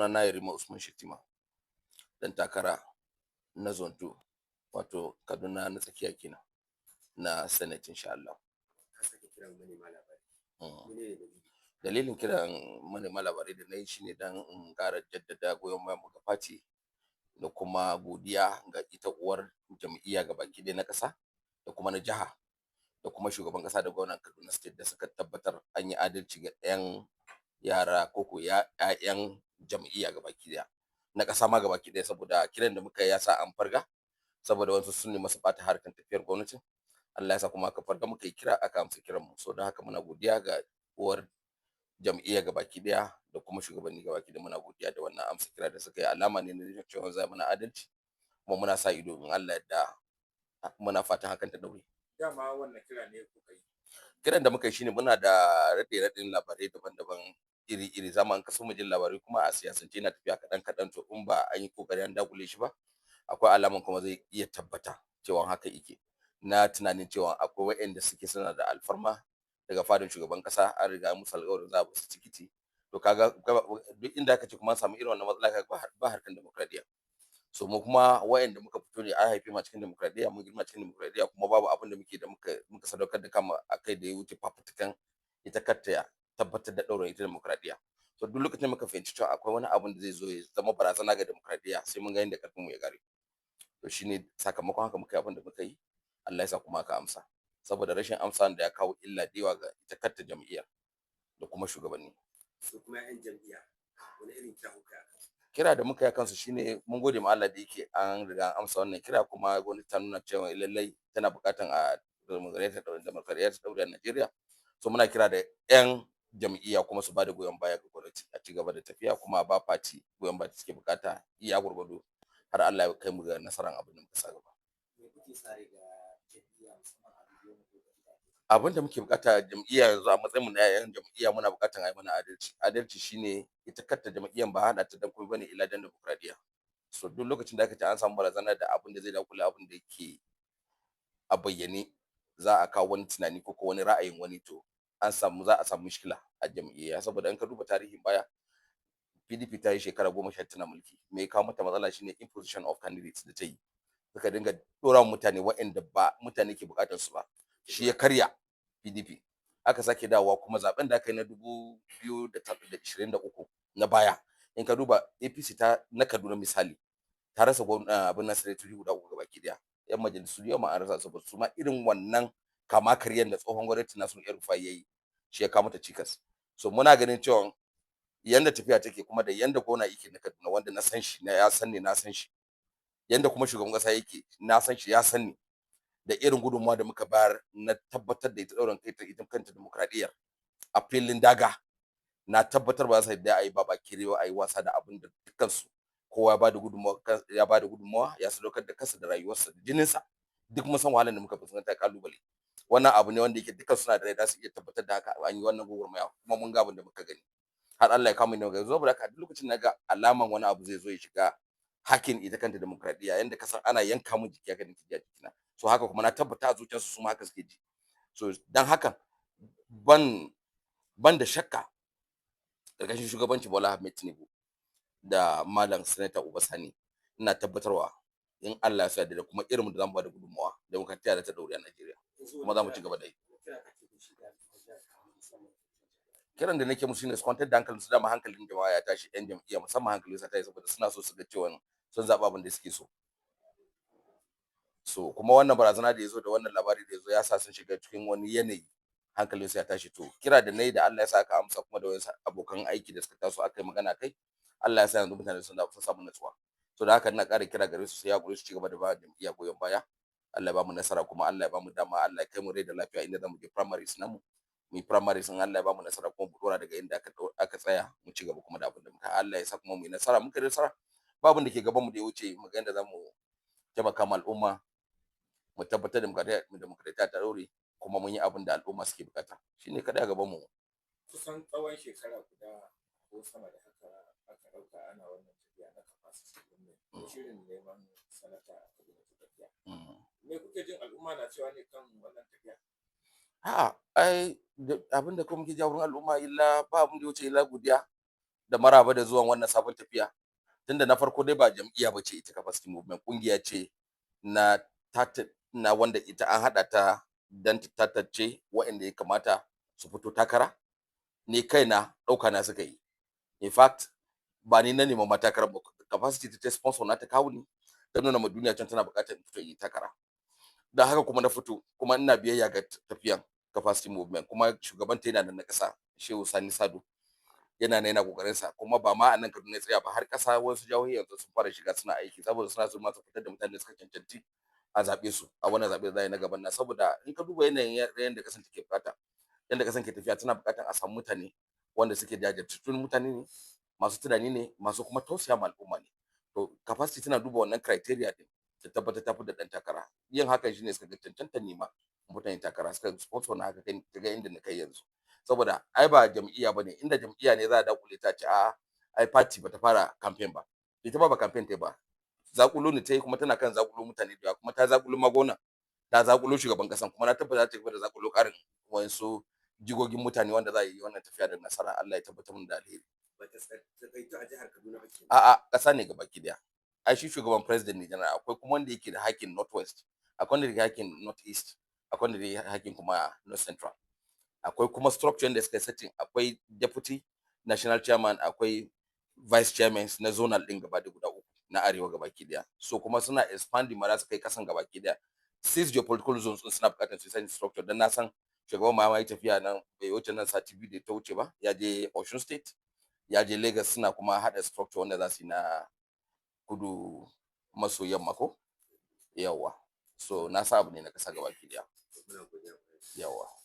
Sunana Yarima Usman Shettima, ɗan takara na Zone 2, wato Kaduna na tsakiya kenan, na Senate insha Allah. Ka sake kiran manema labarai. Menene dalili? Dalilin kiran manema labarai da na yi shine dan in ƙara jaddada goyon bayan mu ga party da kuma godiya ga ita uwar jam'iyya gabaki ɗaya na ƙasa da kuma na jiha da kuma shugaban ƙasa da gwamnan Kaduna State da suka tabbatar an yi adalci ga 'yan yara ko ko 'ya'yan jam'iyya gabaki ɗaya, na ƙasa ma gabaki ɗaya, saboda kiran da muka yi ya sa an farga, saboda wasu sun nemi su ɓata harkar tafiyar gwamnatin. Allah ya sa kuma aka farga, muka yi kira, aka amsa kiran mu. So don haka muna godiya ga uwar jam'iyya gabaki ɗaya da kuma shugabanni gabaki ɗaya. Muna godiya da wannan amsa kira da suka yi. Alama ne na cewa za mana adalci, kuma muna sa ido, in Allah yadda muna fatan hakan ta daure. Dama wannan kira ne kuka yi? Kiran da muka yi shine muna da raɗe-raɗin labarai daban-daban, iri-iri. Zama in ka so mu jin labarai kuma a siyasance yana tafiya kaɗan-kaɗan. To in ba an yi kokari an dagule shi ba, akwai alaman kuma zai iya tabbata cewa haka yake. Na tunanin cewa akwai waɗanda suke suna da alfarma daga fadar shugaban kasa, an riga musu alƙawarin za a basu tikiti. To kaga duk inda aka ce kuma an samu irin wannan matsala, kaga ba harkan demokradiyya. So mu kuma waɗanda muka fito ne, an haife mu a cikin demokradiyya, mun girma cikin demokradiyya, kuma babu abin da muke da muka sadaukar da kama akai da ya wuce fafutukan ita kanta tabbatar da ɗaurin ita demokradiyya. So duk lokacin da muka fahimci cewa akwai wani abun da zai zo ya zama barazana ga demokradiyya, sai mun ga yadda karfin mu ya kare. To shine sakamakon haka muka yi abin da muka yi, Allah ya sa kuma aka amsa, saboda rashin amsa da ya kawo illa da yawa ga ita kanta jam'iyyar da kuma shugabanni. Su kuma 'yan jam'iyya, wani irin kira kuka yi? Kira da muka yi kansu shine mun gode ma Allah da yake an riga an amsa wannan kira, kuma gwamnati ta nuna cewa lallai tana buƙatan a demokradiyya ta daure a Najeriya. So muna kira da 'yan jam'iyya kuma su bada goyon baya ga gwamnati, a ci gaba da tafiya, kuma ba party goyon baya da suke bukata iya gwargwado, har Allah ya kai mu ga nasarar abin da muka sa gaba. Me kuke sa rai ga jam'iyya, musamman a duk wani lokaci da ake? Abin da muke bukata jam'iyya yanzu a matsayin mu na 'ya'yan jam'iyya, muna bukatan a yi mana adalci. Adalci shine ita kanta jam'iyyan ba haɗa ta dan komai bane illa dan demokradiyya. So duk lokacin da aka ce an samu barazana da abin da zai dakule abin da yake a bayyane, za a kawo wani tunani ko wani ra'ayin wani, to an samu, za a samu mushkila a jam'iyya. Saboda in ka duba tarihin baya, PDP ta yi shekara 10 tana mulki. Me ya kawo mata matsala shine imposition of candidates da ta yi, suka dinga dora mutane waɗanda ba mutane ke bukatar su ba. Shi ya karya PDP. Aka sake dawowa kuma zaben da aka yi na 2023 na baya, in ka duba APC ta na Kaduna misali, ta rasa abin nan, sanatoci guda uku gabaki daya, yan majalisu yau ma an rasa, saboda su ma irin wannan kama karyan da tsohon gwamnati Nasiru El-Rufai yayi, shi ya kawo mata cikas. So muna ganin cewa yanda tafiya take, kuma da yanda gwamna yake na Kaduna, wanda na san shi, na ya san ni, na san shi, yanda kuma shugaban kasa yake, na san shi, ya san ni, da irin gudunmawa da muka bayar na tabbatar da ita ɗaurin kai ta ita kanta demokradiyyar a filin daga, na tabbatar ba za su yadda a yi ba bakire ba, a yi wasa da abin da dukkansu kowa ya bada gudunmawa, ya bada gudunmawa, ya sadaukar da kansa da rayuwarsa da jininsa. Duk mun san wahalar da muka fuskanta, kalubale. Wannan abu ne wanda yake dukkan suna da rai za su iya tabbatar da haka. An yi wannan gwagwarmaya kuma mun ga abin da muka gani har Allah ya kama ni ga. Saboda haka duk lokacin na ga alaman wani abu zai zo ya shiga hakkin ita kanta demokradiyya, yanda ka san ana yanka mun jiki, haka nake ji a jikina. So haka kuma na tabbata a zuciyarsu su ma haka suke ji. So dan haka ban da shakka, ƙarƙashin shugabanci Bola Ahmed Tinubu da Malam Sanata Uba Sani, ina tabbatarwa in Allah ya sa da kuma irin da zamu bada gudunmawa, demokradiyya da ta daure a Najeriya, kuma za mu ci gaba da yi. Kiran da nake musu shine su kwantar da hankalin su. Dama hankalin jama'a ya tashi, yan jam'iyya musamman hankalin su ya tashi, saboda suna so su ga cewa sun zaɓi abin da suke so. So kuma wannan barazana da ya zo da wannan labari da ya zo ya sa sun shiga cikin wani yanayi, hankalin su ya tashi. To kira da nayi da Allah ya sa aka amsa, kuma da wasu abokan aiki da suka taso aka yi magana kai, Allah ya sa yanzu mutane sun samu natsuwa. So da haka ina ƙara kira gare su, sai hakuri, su ci gaba da ba jam'iyya goyon baya. Allah ya ba mu nasara, kuma Allah ya ba mu dama, Allah ya kai mu rai da lafiya inda zamu je primaries namu, mu yi primaries. In Allah ya ba mu nasara kuma mu dora daga inda aka tsaya, mu ci gaba kuma da abin da muka, Allah ya sa kuma mu yi nasara. Muka yi nasara, babu abin da ke gaban mu da ya wuce mu ga yadda zamu taimaka ma al'umma, mu tabbatar da demokradiyya ta ɗore, kuma mun yi abin da al'umma suke bukata. Shine kadai a gaban mu. Kusan tsawon shekara guda ko sama da haka aka ɗauka ana wannan tafiya na capacity ɗin shirin neman sanata a Kaduna ta Tsakiya. Me kuke jin al'umma na cewa ne kan wannan tafiya? A'a, ai abin da kuma muke jawo wurin al'umma, illa ba abin da ya wuce illa godiya. Da maraba da zuwan wannan sabon tafiya, tunda na farko dai ba jam'iyya bace ita. Capacity Movement kungiya ce na na wanda ita an haɗa ta don ta tantance waɗanda ya kamata su fito takara. Ni kaina ɗauka na suka yi. In fact, ba ni na nema ma takarar ba. Capacity ta sponsor na, ta kawo ni, ta nuna ma duniya can tana buƙatar in fito in yi takara. Da haka kuma na fito, kuma ina biyayya ga tafiyan Capacity Movement. Kuma shugabanta yana nan na ƙasa, Shehu Sani Sado, yana nan yana kokarin sa. Kuma ba ma a nan Kaduna ya tsaya ba, har ƙasa wasu jihohi yanzu sun fara shiga suna aiki, saboda suna so ma su fitar da mutane da suka cancanci a zaɓe su a wannan zaɓe da za a yi na gaban nan. Saboda in ka duba yanayin yadda ƙasar take buƙata, yadda ƙasar ke tafiya, tana buƙatar a samu mutane wanda suke jajirtattun mutane ne, masu tunani ne, masu kuma tausaya ma al'umma ne. To, Capacity tana duba wannan criteria din ta tabbatar ta fitar da ɗan takara. Yin hakan shine suka ga cancantar nima mutane takara, suka sponsor na haka kai ga inda na kai yanzu. Saboda ai ba jam'iyya bane. Inda jam'iyya ne za a dakule ta ce a'a, ai party bata fara campaign ba. Ita ba campaign ta ba, zakulo ne ta yi, kuma tana kan zakulo mutane da yawa. Kuma ta zakulo magona, ta zakulo shugaban kasan, kuma na tabbata za ta gaba da zakulo karin wayansu jigogin mutane wanda za a yi wannan tafiya da nasara. Allah ya tabbatar mun da alheri. Ba ta takaito a jihar Kaduna ba kenan? A'a, ƙasa ne gabaki daya. Ai shi shugaban president ne general. Akwai kuma wanda yake da hakkin North West, akwai wanda yake da hakkin North East, akwai wanda yake da hakkin kuma North Central. Akwai kuma structure da suka setting: akwai deputy national chairman, akwai vice chairman na zonal din gaba da guda uku na arewa gabaki daya. So kuma suna expanding ma, za su kai kasan gabaki daya. Six geopolitical zones din suna bukatar su sani structure, dan na san shugaban ma yi tafiya nan bai wuce nan sati 2 da ta wuce ba, ya je Osun State, ya je Lagos. Suna kuma hada structure wanda za su yi na kudu maso yamma ko yawa. So na sa abu ne na kasa gabaki daya. Muna godiya. Yawa.